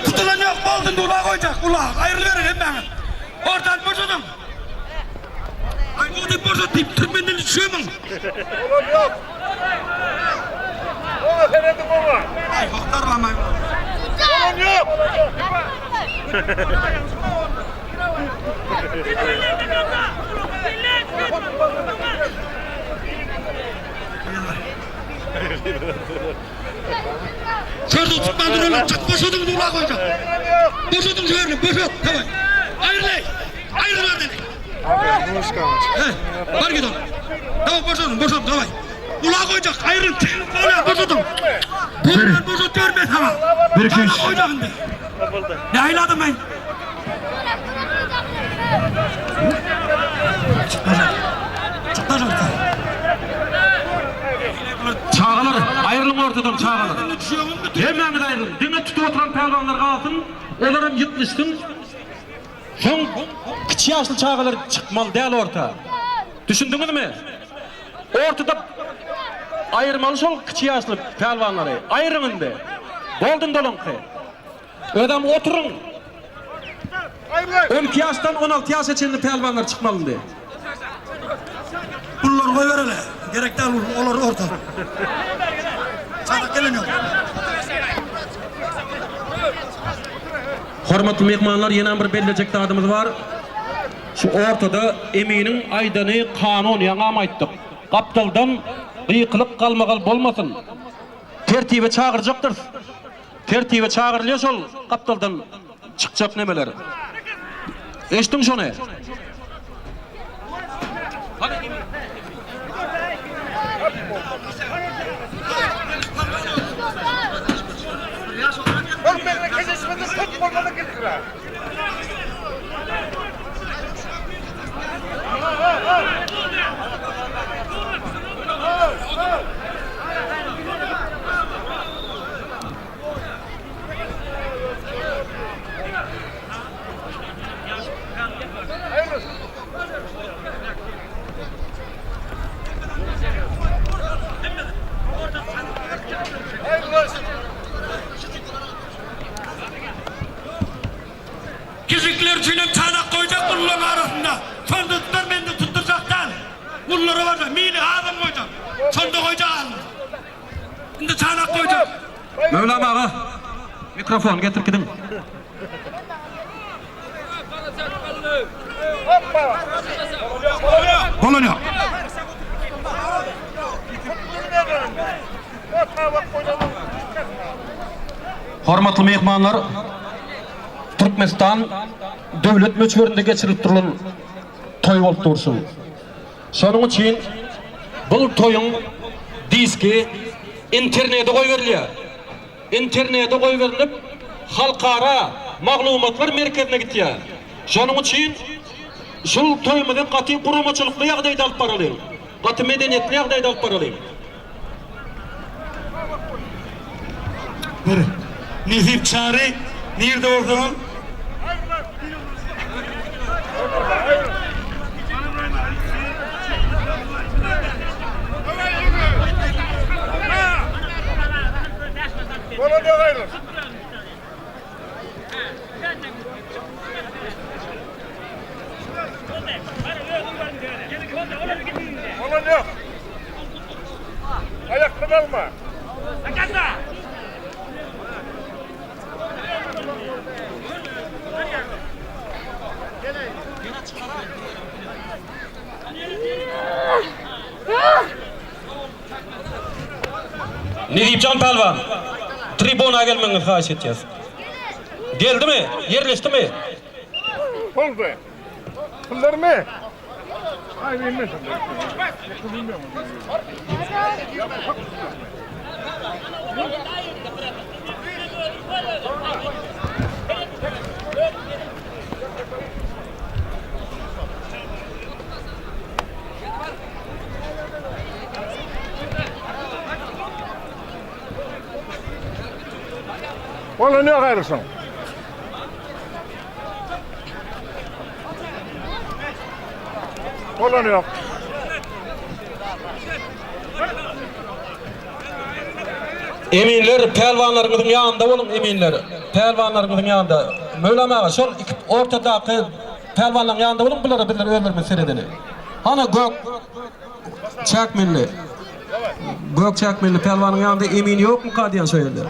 Tutulan ýok, boldy, indi ulagy goýjak, ulag, aýrylyberiň hemmäňiz. Ortany boşadyň. Aý, bu diýip boşat diýip, türkmen dilini düşümiň. Bolan ýok. Oňa serediň oňa. Aý, hoklar barmaý. Bolan ýok. Şerde tutman durarlar, çyk boşadyň indi ulag goýjak. Boşadyň şu ýerini, boşat, daway. Aýrylaý, aýryl ýerden. He, bar git ol. Daway boşadyň, boşat, daway. Ulag goýjak, aýryl, bolýar, boşadyň. Bolýar, boşat diýerin men saňa. Bir, iki, üç. Goýjak indi. Nähili adam aý? Çyk daşary. Çyk daşary. Çagalar, aýrylyň ortadan çagalar. Hemmäňiz aýrylyň. Diňe tutup oturan pälwanlar galsyn, olaram ýyklyşsyn. Soň kiçi ýaşly çagalar çykmaly däl orta. Düşündiňizmi? Ortada aýyrmaly şol kiçi ýaşly pälwanlary. Aýryň indi. Boldy indi olaňky. Özem oturyň. 12 ýaşdan 16 ýaşa çenli pälwanlar çykmaly indi. Pullary goýbereli. Gerek däl olar orta. Çanak gelen ýok. Hormatly myhmanlar, ýene bir bellejek zadymyz bar. Şu ortada eminiň aýdany kanun, ýaňam aýtdyk. Gapdaldan gykylyk galmagal bolmasyn. Tertibe çagyrjakdyrys. Tertibe çagyrylýar şol gapdaldan çykjak nemeler. Eşitdiň şony? Kişikler üçinem çanak goýjak ullaň arasynda. Şonda tutar mende tutdurjak däl. Ullara barjak, mini azam goýjak. Şonda goýjak azam. Indi çanak goýjak. Möwlam aga, mikrofon getir gidiň. Bolan ýok. Hormatly myhmanlar, Türkmenistan döwlet möçberinde geçirilip durulan toý bolup dur şu. Şonuň üçin bu toýuň diski internete goýberilýär. Internete goýberilip, halkara maglumatlar merkezine gitýär. Şonuň üçin şul toýumyzy gaty guramaçylykly ýagdaýda alyp baralyň. Gaty medeniýetli ýagdaýda alyp baralyň. Bir Nesip Çary nirde bolsaňam. Bolan ýok. Aýakdan alma. Nezipjan pälwan, tribuna gelmegiňizi haýyş etýäs. Geldimi? Ýerleşdimi? Boldy. Pullarmy? Aý bilmez. Bolan ýok aýryşyň. Bolan ýok. Eminler pälwanlaryňyzyň ýanynda boluň eminler pälwanlaryňyzyň ýanynda Möwlam aga şol iki ortadaky pälwanlaryň ýanynda boluň bulara bizler özlerimiz seredeli. Hana gök çäkmenli gök çäkmenli pälwanyň ýanynda emin ýokmyka diýen şo ýerde.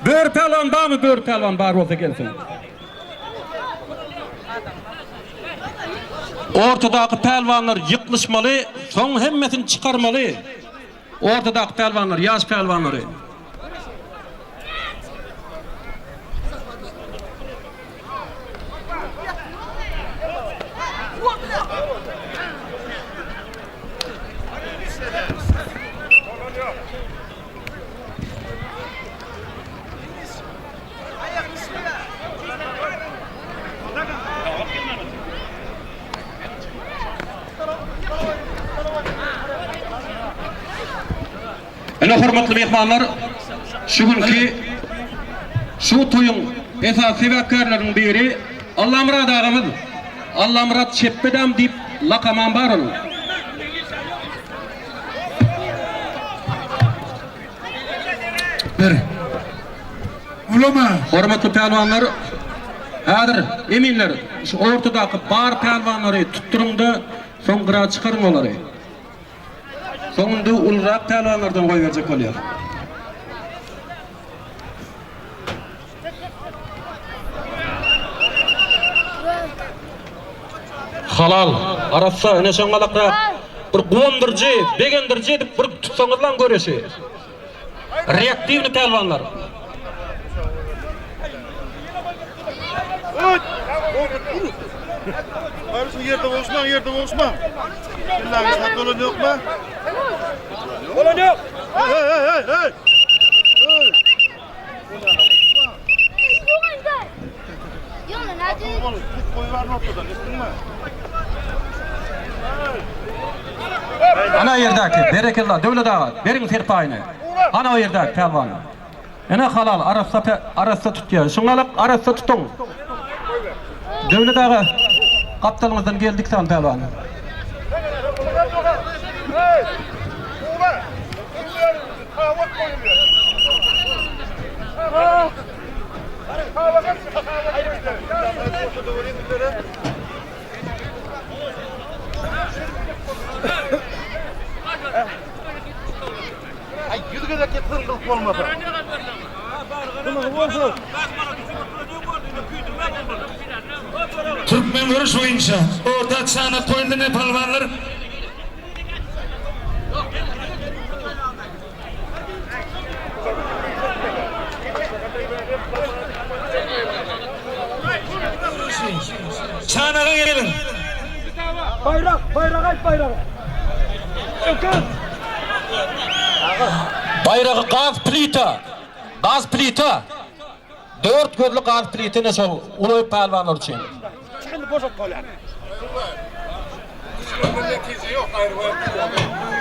Böri pälwan barmy böri pälwan bar bolsa gelsin. Ortadaky pälwanlar ýyklyşmaly soň hemmesini çykarmaly. Ortadaky pälwanlar, ýaş pälwanlary. Ine hormatly myhmanlar, şu günki şu toýuň esasy sebäpkärleriniň biri Allamyrat agamyz. Allamyrat Çepbedam diýip lakamam bar onuň. Bir. Ulama. Hormatly pälwanlar, häzir eminler şu ortadaky bar pälwanlary tutduryňda soň gyra çykaryň olary. Soňunda ulurak pälwanlardan goýberjek bolýar. Halal, arassa, ine şoňalakrak bir guwandyryjy, begendiriji edip bir tutsaňyzlaň göreşi. Reaktiwny pälwanlar. Ýerde boluşmaň, ýerde boluşmaň. Billahi sat bolan ýokmy? Bolan ýok. Hey hey hey hey. Ana ýerdäki, berekella, Döwlet aga, beriň serpaýyny. Ana o ýerdäki pälwana. Ene halal, arassa, arassa tutýar. Şuňalyk arassa tutuň. Döwlet aga, gapdalyňyzdan geldik san pälwan. Türkmen göreş boýunça orta çanak goýuldy ne palwanlar. Çanaga geliň. Bayrak, bayrak aýt bayragy. Öküz. Baýragy gaz plita. Gaz plita. Dört gözli gaz plita ne şol uly pälwanlar üçin. Şimdi boşalt bolýar.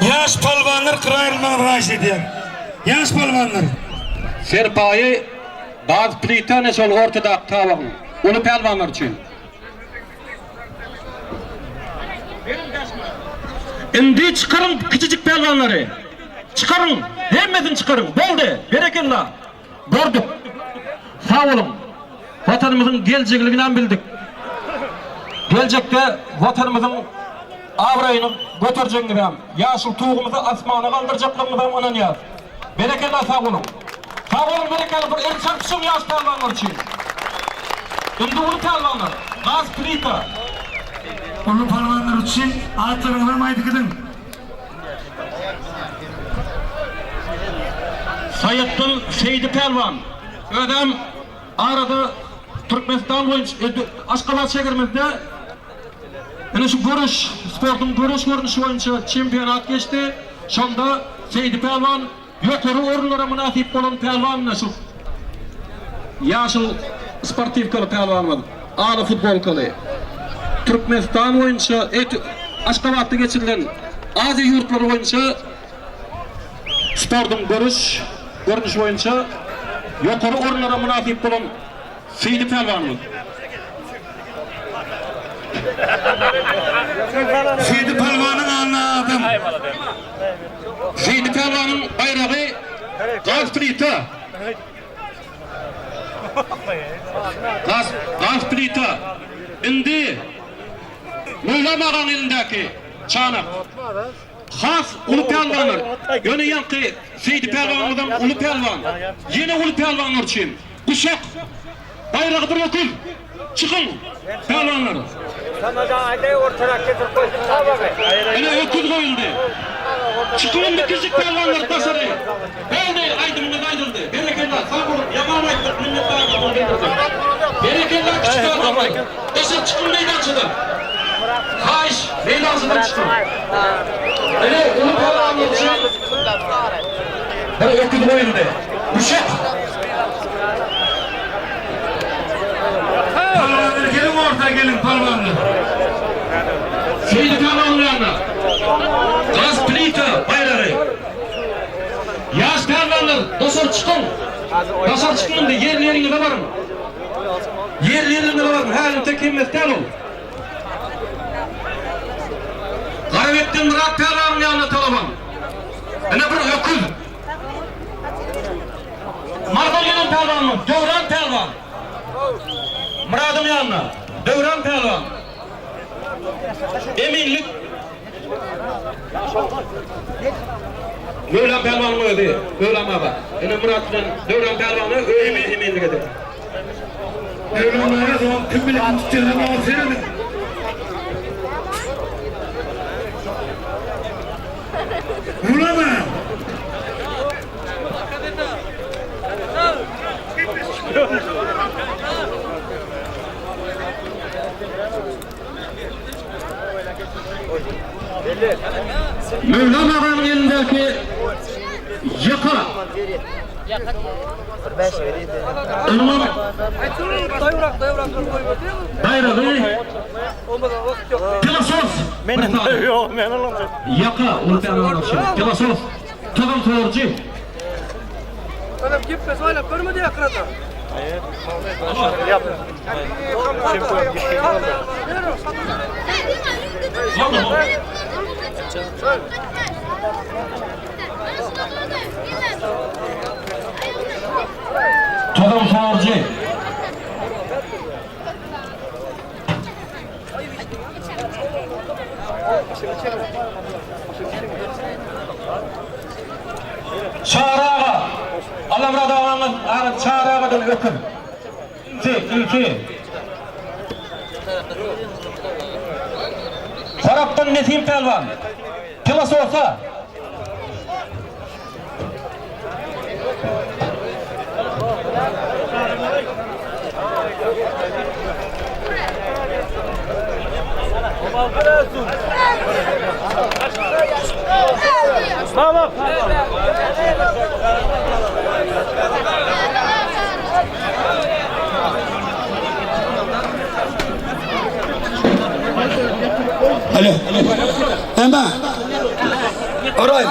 Ýaş palwanlar gyra aýrylmagyny haýyş edýän. Ýaş palwanlar. Serpaýy gaz plita ne şol ortadaky tabagyň uly pälwanlar üçin. Indi çykaryň kiçijik pälwanlary. Çykaryň, hemmesini çykaryň. Boldy, berekella. Gördük. Sag boluň. Watanymyzyň geljegliginem bildik. Geljekde Watanymyzyň abraýyny göterjegiňizem, ýaşyl tugumyzy asmana galdyrjaklygyňyzam ynanýas. Berekella sag boluň. Sag boluň berekella bir el çarpyşyň ýaş pälwanlar üçin. Indi uly pälwanlar. Gaz plita. Uly palwanlar üçin atlaryňyzam aýdyp gidiň. Saýatdyl Seýdi pälwan. Özem arada Türkmenistan boýunça Aşgabat şäherimizde ine şu göreş sportuň göreş görnüşi boýunça çempionat geçdi. Şonda Seýdi pälwan ýokary orunlara mynasyp bolan pälwan ine şu ýaşyl sportiwkaly pälwanymyz, ala futbolkaly. Türkmenistan boýunça Aşgabatda geçirilen Aziýa ýurtlary boýunça sportuň göreş görnüşi boýunça ýokary orunlara mynasyp bolan Seýdi pälwanymyz. Seýdi pälwanyň alnyna adam. Seýdi pälwanyň baýragy gaz plita. Möwlam agaň elindäki çanak. Has uly pälwanlar, ýöne ýaňky Seýdi pälwanymyzam uly pälwan. Ýene uly pälwanlar üçin guşak, baýragy bir öküz. Çykyň, pälwanlar! Ine öküz goýuldy. Çykyň indi kiçijik pälwanlar daşary. Boldy, aýdymyňyz aýdyldy. Berekella, sag boluň, ýaman aýtdyk, minnetdarlygymyzy bildirdik. Berekella kiçi pälwanlar. Daşary çykyň meýdançadan. Haýyş, meýdançadan çykyň. Ine uly pälwanlar üçin bir öküz goýuldy. Guşak. Palwanlar geliň orta geliň palwanlar. Seýdi pälwanyň ýanyna. Gaz plita baýragy. Ýaş pälwanlar daşary çykyň. Daşary çykyň indi ýerli ýeriňize baryň. Ýerli ýeriňize baryň. Häzir tek hemmesi däl ol. Garabekden Myrat pälwanyň ýanyna talaban. Ine bir öküz. Mardan gelen pälwanymyz Döwran pälwan. Myradyň ýanyna Döwran pälwan. Eminlik Möwlam pälwanyň özi, Möwlam aga. Ine Myrat bilen Döwran pälwana özi eminlik eder. Möwlam aga soň kim bilen tutjagyna maňa serediň. Möwlam aga. Möwlam aganyň elindäki ýaka. Onuňam baýragy filosof. Ýaka, ol filosof. Tozan sorujy. Tozan sorujy. Çary aga, Allamyrat agaňyz aga Çary agadan öküz. Ünsi, ünsi. Farapdan Nesim pälwan. Filosofa. Alo. Ema. Oray.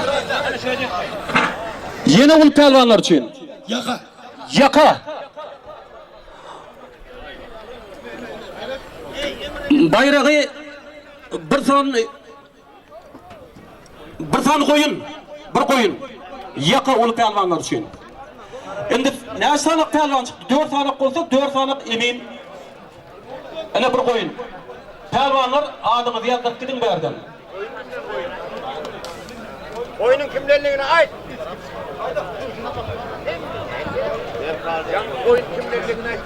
Ýene uly pälwanlar üçin. Ýaka. Ýaka. Baýragy bir san bir san goýun, bir goýun. Ýaka uly pälwanlar üçin. Indi näçe sanak pälwan çykdy? 4 sanak bolsa 4 sanak emin. Ine bir goýun. Pälwanlar adyňyzy ýazdyryp gidiň bärden. Goýnuň kimdenligini aýt. Goýun kimdenligini aýt.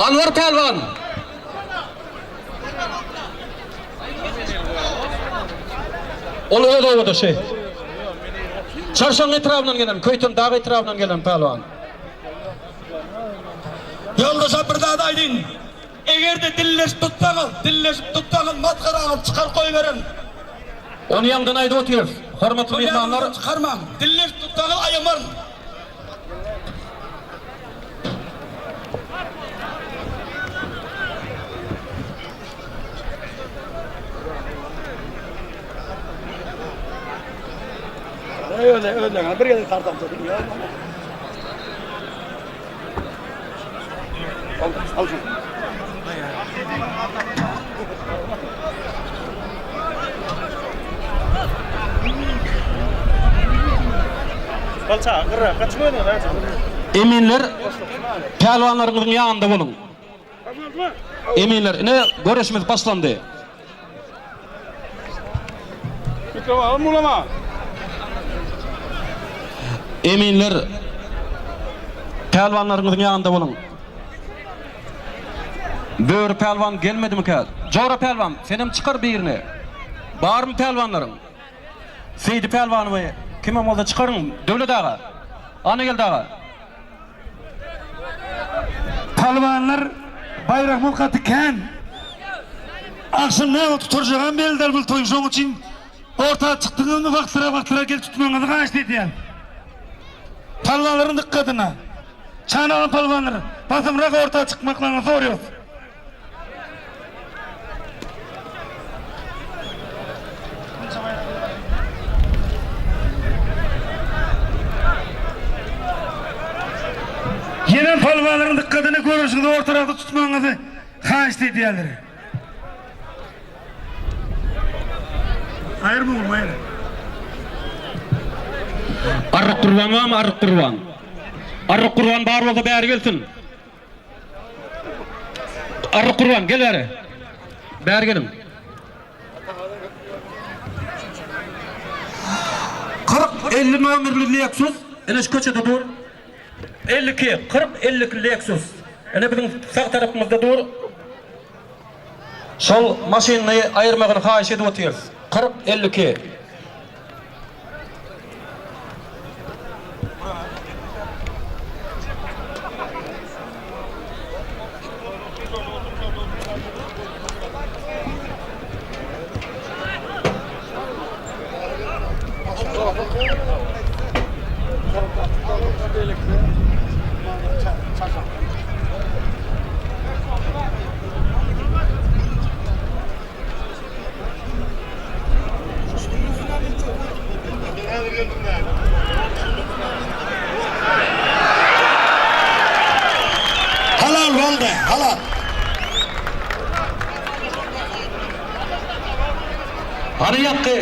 Anwar pälwan. Ol öz obadaşy. Çarşaň etrabyndan gelen, Köýten dag etrabyndan gelen pälwan. Ýoldaşa bir zat aýdyn. Eger-de dilleşip tutsaňyz, dilleşip tutsaňyz masgaraňyzy çykaryp goýberin. Ony ýaňdan aýdyp otyrys. Hormatly myhmanlar. Çykarmaň. Dilleşip tutsaňyz aýamaryn. Öyle öyle. Bir gezek tartam ya. Al, al şunu. Eminler, pälwanlaryňyzyň ýanynda boluň. Eminler, ine göreşimiz başlandy. Eminler, pälwanlaryňyzyň ýanynda boluň. Böri pälwan gelmedimikä? Jora pälwan, senem çykar birini. Barmy pälwanlaryň? Seýdi pälwany we kimem bolsa çykaryň, Döwlet aga. Annageldi aga. Pälwanlar baýragymyz gaty kän. Agşam näme tutarjagam belli däl bul toýuň şoň üçin orta çykdyňyzmy wagtlyrak wagtlyrak gelip tutmagyňyzy haýyşt edýän. Pälwanlaryň dykgatyna. Çanagan pälwanlar basymrak orta çykmaklaryňyzy soraýas. Ýene palwanlaryň dykgatyny göreşiňizi ortarakda tutmagyňyzy haýyşt edýärler. Aýyrma oglum, aýyr. Arryk Gurban barmy, Arryk Gurban? Arryk Gurban bar bolsa bäri gelsin. Arryk Gurban, gel bäri. Bäri geliň. 40 50 nomerli Lexus ine şu köçede dur. 52 40 52 Lexus. Ine biziň sag tarapymyzda dur. Şol maşynyny aýyrmagyny haýyş edip otyrys. 40 52. Halal boldy, halal. Hany ýakgy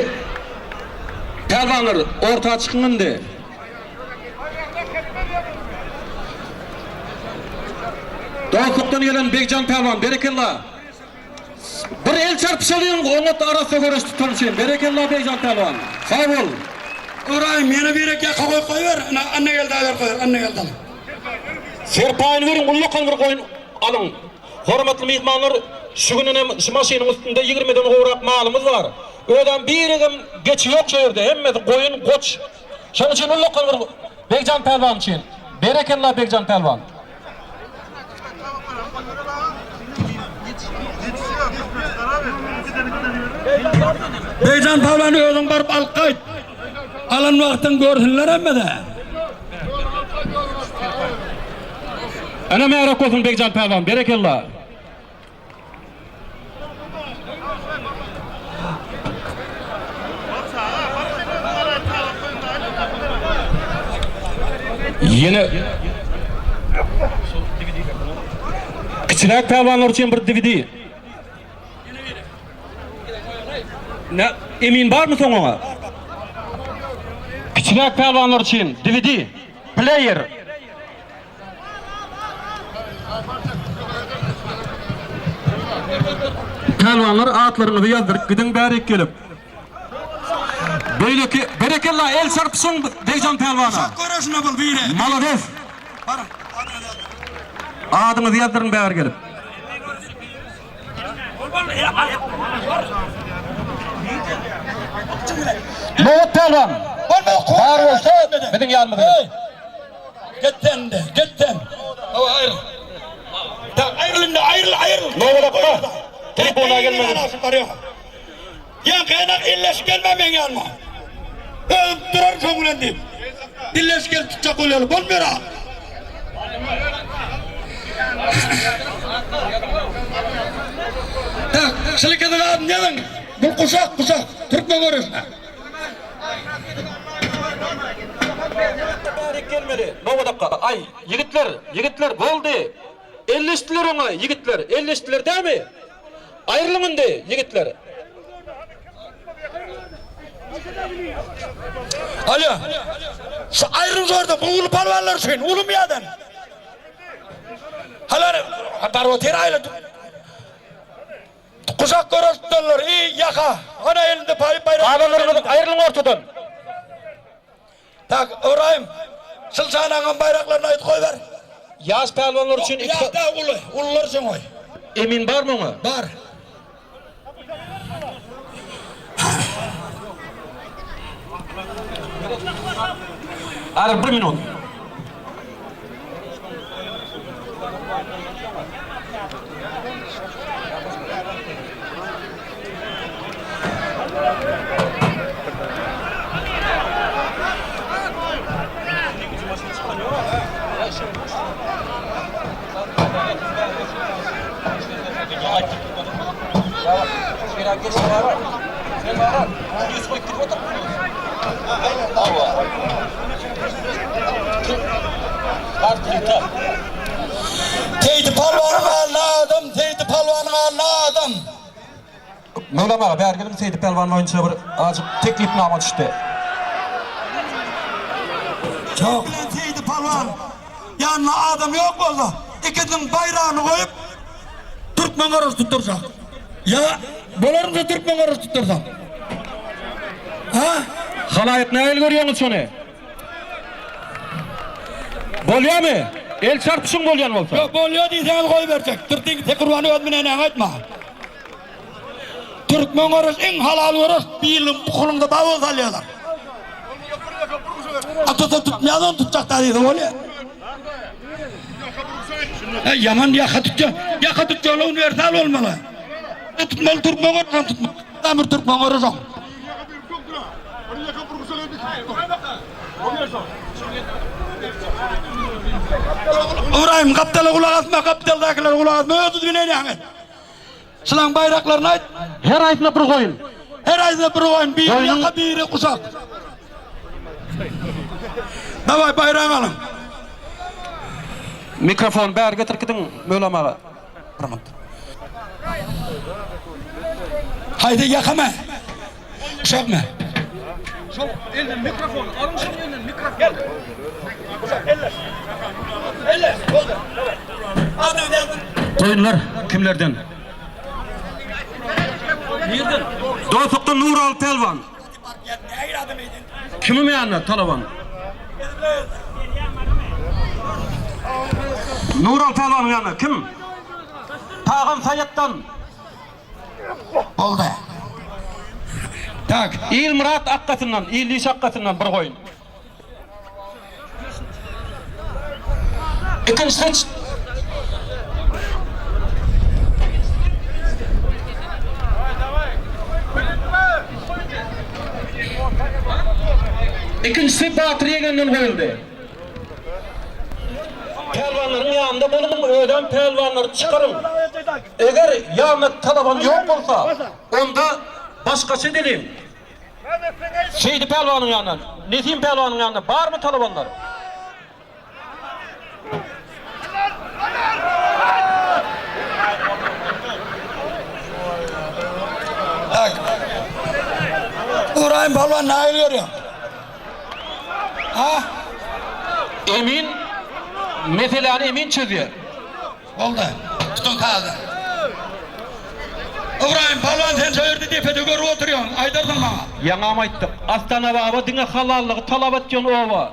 pälwanlar orta çykyň indi. Dostlukdan gelen Begjan pälwan berekella. Bir el çarpyşalyň oňat arassa göreş tutan üçin. Berekella Begjan pälwan. Sag bol. Ybraýym ýene birek ýaka goýup goýber. Ine Annageldi aýber goýber Annageldi al. Serpaýyny beriň ullakan bir goýun alyň. Hormatly myhmanlar şu gün inem şu maşynyň üstünde ýigrimiden gowrak malymyz bar. Özem birigem geçi ýok şu ýerde hemmesi goýun goç. Şonuň üçin ullakan bir Begjan pälwan üçin. Berekella Begjan pälwan. Begjan pälwany özüň baryp alyp gaýt. Alan wagtyň görsünler hemmede. Ene märak bolsun Begjan pälwan. Berekella. Ýene Kiçiräk pälwanlar üçin bir DVD. Ne emin barmy soň oňa? Kiçiräk pälwanlar üçin DVD player. Pälwanlar atlaryňyzy ýazdyryp gidiň bärik gelip. Beýleki berekella el çarpyşyň Begjan pälwana. Şok göreşine bul biri. Malades. Adyňyzy ýazdyryň bäri gelip. Nobat pälwan. Bar bolsa biziň ýanymyza gel. Git sen de, git sen. Hawa aýryl. Ta aýryl indi, aýryl, aýryl. Nobatda tribuna gelmeli. Ýa gynak illeşip gelme meň ýanyma. Özüm duraryn şoň bilen diýip. Illeşip gelip tutjak bolýarlar. Bolmaýar ha. Tak, şilikediň adyny ýazyň. Bu guşak, guşak. Türkmen göreşine. Bärik gelmeli. Nowadakka. Aý, ýigitler, ýigitler, boldy. Elleşdiler oňa, ýigitler, elleşdiler dämi? Aýrylyň indi, ýigitler. Alýa. Şu aýrylyň şorda, bu uly palwanlar üçin, uly miýadan. Halar, barwa ter aýla. Guşak göreş tutanlar, i ýaka. Ana elinde paýy baýrak. Galanlaryňyz aýrylyň ortadan. Tak, Ybraýym, Şylçanaňam baýraklaryny aýdyp goýber. Ýaş pälwanlar üçin iki. Ýa-da uly, ulular üçin goý. Emin barmy oňa? Bar. Ary bir minut. Seýdi palwanyň alny adam, Seýdi palwanyň alny adam. Möwlam aga, bäri geliň, Seýdi pälwan boýunça bir azajyk teklipnama düşdi. Çok. Seýdi palwan ýanynda adam ýok bolsa, ikisiniň baýragyny goýup, türkmen göreşi tutdurjak. Ýa bolarmyka türkmen göreşi tutdursaň? Ha? Halaýyk nähili görýäňiz şony? Bolýamy? El çarpyşyň bolýan bolsa. Ýok, bolýa diýseňiz goýberjek. Dürtüň Tekurwany öz bilen aýtma. Türkmen göreş iň halal göreş biriniň bukulyňda bawa salýarlar. Atasa tutmaýar ony tutjak da diýse bolýar. He ýaman ýaka tutýar. Ýaka tutýarlar uniwersal bolmaly. Tutmaly türkmen göreşem tutmaly. Amir türkmen göreşem. Ybraýym gapdala gulak asma gapdaldakylara gulak asma öz bilen ýaňy. Şulaň baýraklaryny aýt. Her aýsyna bir goýun. Her aýsyna bir goýun, biri ýaka, biri guşak. Dawaý baýragy alyň. Mikrofon bäri getir gidiň Möwlam aga. Haýsy ýakamy? Guşakmy? Şol elden mikrofony alyň şol elden mikrofony. Gel. Guşak elle. Elle boldy. Goýunlar kimlerden? Nirden? Dostlukda Nuraly pälwan. Kimiň ýanynda talaban? Nuraly pälwanyň ýanynda kim? Tagan Saýatdan. Boldy. Tak. Ilmyrat akgasyndan, Ildiş akgasyndan bir goýun. Ikinjisi Ikinjisi Batyr ýegenden goýuldy. Pälwanlaryň ýanynda boluň, özem pälwanlary çykaryň. Eger ýanynda talaban ýok bolsa, onda başgaça edeliň. Seýdi pälwanyň ýanynda, Nesim pälwanyň ýanynda barmy talabanlar? Tak. Ybraýym pälwan nähili görýäň? Ha? Emin meseläni emin çözýär. Boldy. Tutun kazy. Ybraýym palwan sen şo ýerde depede görüp oturýaň. Aýdarsyň maňa. Ýaňam aýtdyk. Astanababa diňe halallygy talap etýän oba.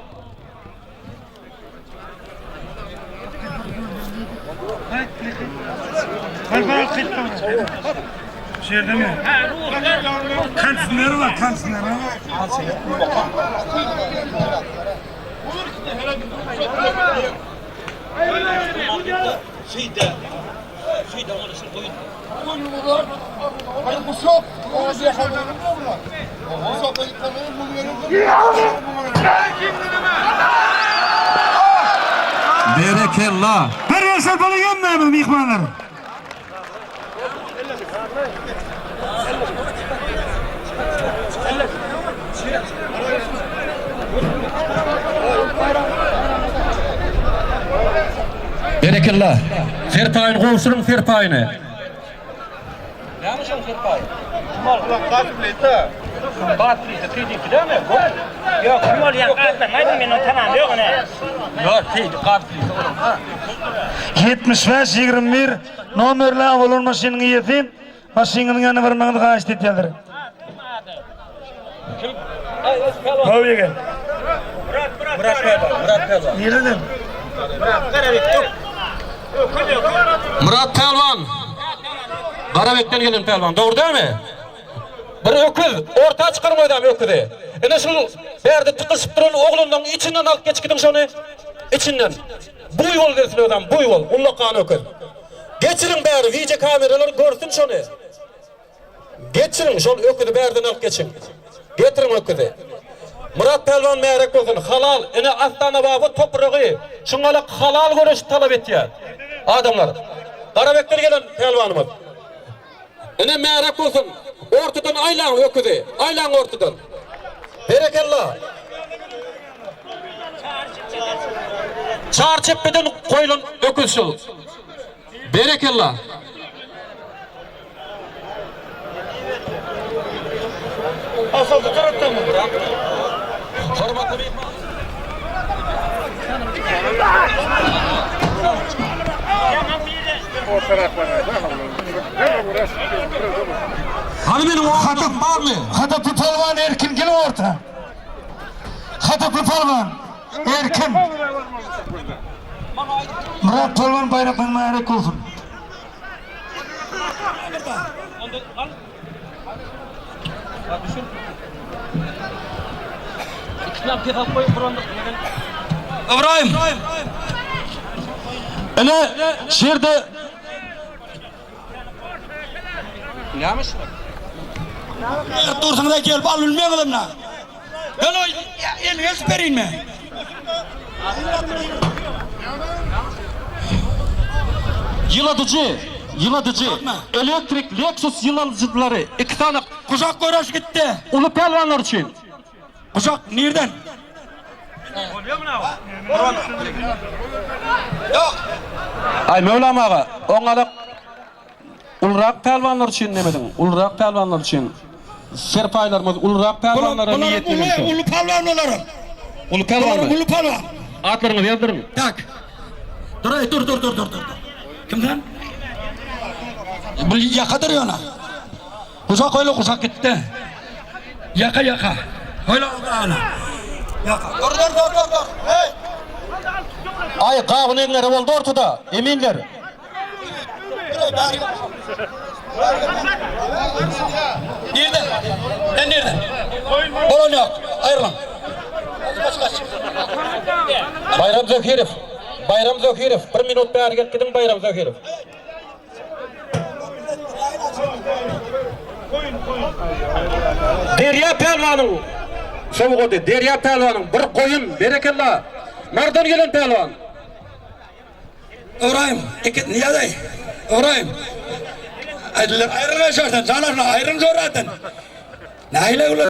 Berekella! Bir ýaşar bala gelmämi myhmanlar? Berekella! Serpaýyny gowşuryň serpaýyny. Näme şoň serpaýy? Batlyda Seýdinki dämi? Ýok, kim bolýan atlaryny aýdyň men ony tanam ýok ine. Ýok, Seýdi Gazlyda onuň. 75 21 nomerli awalon maşynyň eýesi. Maşynyňyzyň ýanyna barmagyňyzy haýyşt edýärler. Haw ýegen. Murat Pälwan, Murat Pälwan. Nireden? Murat Pälwan. Garabekden gelen pälwan, dogry dälmi? Bir öküz, orta çykaryň özem öküzi. Ine şul bärde tykyşyp duran oglanlaryň içinden alyp geçip gidiň şony. Içinden. Buýwol gelsin özem, buýwol, ullakan öküz. Geçiriň bäri, wideo kameralar görsün şony. Geçiriň, şol öküzi bärden alyp geçiň. Getiriň öküzi. Myrat pälwan märek bolsun, halal, ine Astanababa topragy şuňalak halal göreşi talap etýär. Adamlar. Garabekden gelen pälwanymyz. Ine märek bolsun. Ortadan aýlaň öküzi. Aýlaň ortadan. Berekella. Çar çepbeden goýlan öküz şul. Berekella. Asyldy tarapdanmy? Hormatly myhman. Hany meniň oglum barmy? Hataply palwan Erkin gel orta. Hataply palwan Erkin. Myrat palwan baýrakdan mübärek bolsun. Ybraýym. Ine, şu ýerde Dursuňyza gelip al bilmeňiz indi. Ben o eliňe eltip berýinmi? Ýyladyjy, ýyladyjy, elektrik Lexus ýyladyjylary, iki sany. Guşak göreş gitdi. Uly pälwanlar üçin. Guşak nirden? Ýok. Aý Möwlam aga, oňalak Ulurak pälwanlar üçin nemediň, ulurak pälwanlar üçin. Serpaýlarymyz ulurak pälwanlara niýetlenen şol. Uly pälwan olaram. Uly pälwanmy? Uly pälwan. Atlaryňyzy ýazdyryň. Tak. Dur aý, dur, dur, dur, dur, dur. Kim sen? Bu ýakadyr ýöne. Guşak öyle guşak gitdi. Ýaka ýaka. Öyle ana. Ýaka. Dur dur dur dur dur. Hey. Aý gawun eňňere boldy ortada, eminler. Nirden? Sen nirden? Bolan ýok. Aýrylyň. Baýram Zöhirow. Baýram Zöhirow, bir minut bäri gelip gidiň Baýram Zöhirow. Derýa pälwanyň sowgady, Derýa pälwanyň bir goýun, berekella. Mardan gelen pälwan. Ybraýym, iki, Nyýazaý, Ybraýym. Aýdylar, aýryl şordan, jan aşna, aýryl şordan. Nähili ular?